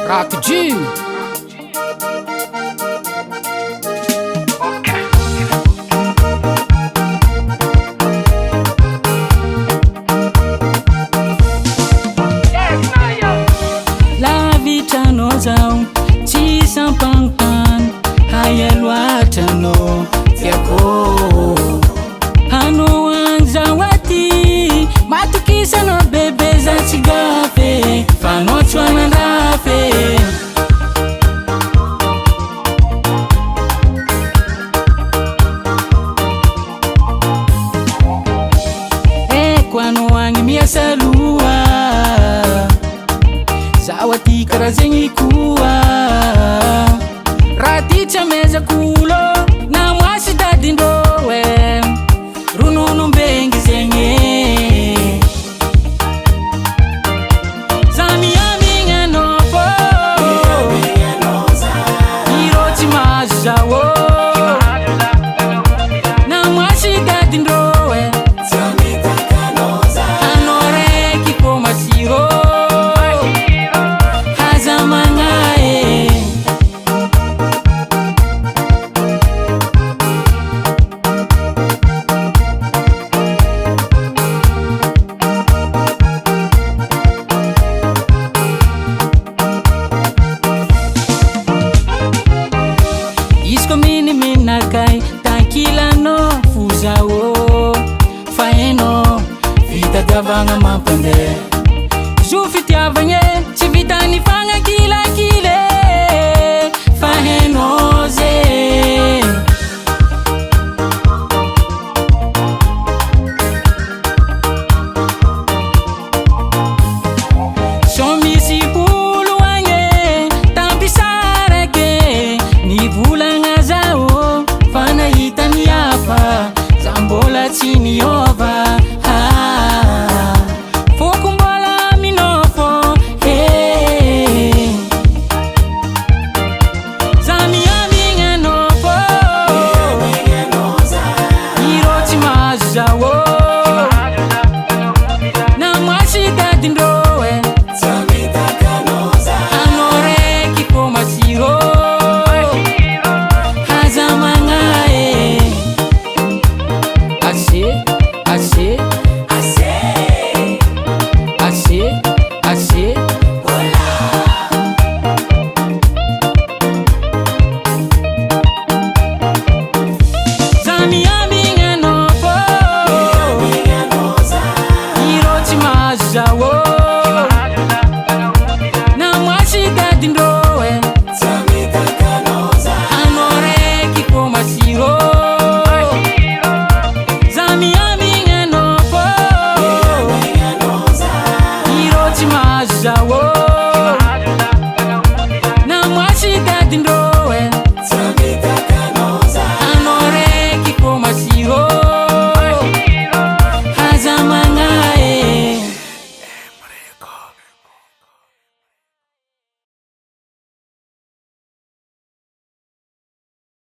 Rock G. Lavitra anao zaho tsy sampagnontany Hay loatra anao tiako Anao agny zaho aty Matokisa anao bebe za tsy gafy Fa anao tsy ho anandrafy. Haiko anao agny miasa loha Zaho aty karaha zegny koa Raha ty tsy amezako olo Na moasy dadindrô e Ronono mbengy zegny e Za miamigna anao fô Irô tsy mahazo zaho Na moasy dadindrô e Anao raiky fô masiro Aza magnahy e. Izy ko miniminakay tankilanao foza ô Fa hainao fitadiavagna mampandeha Zo fitiavagna e tsy vitan'ny fagnaky.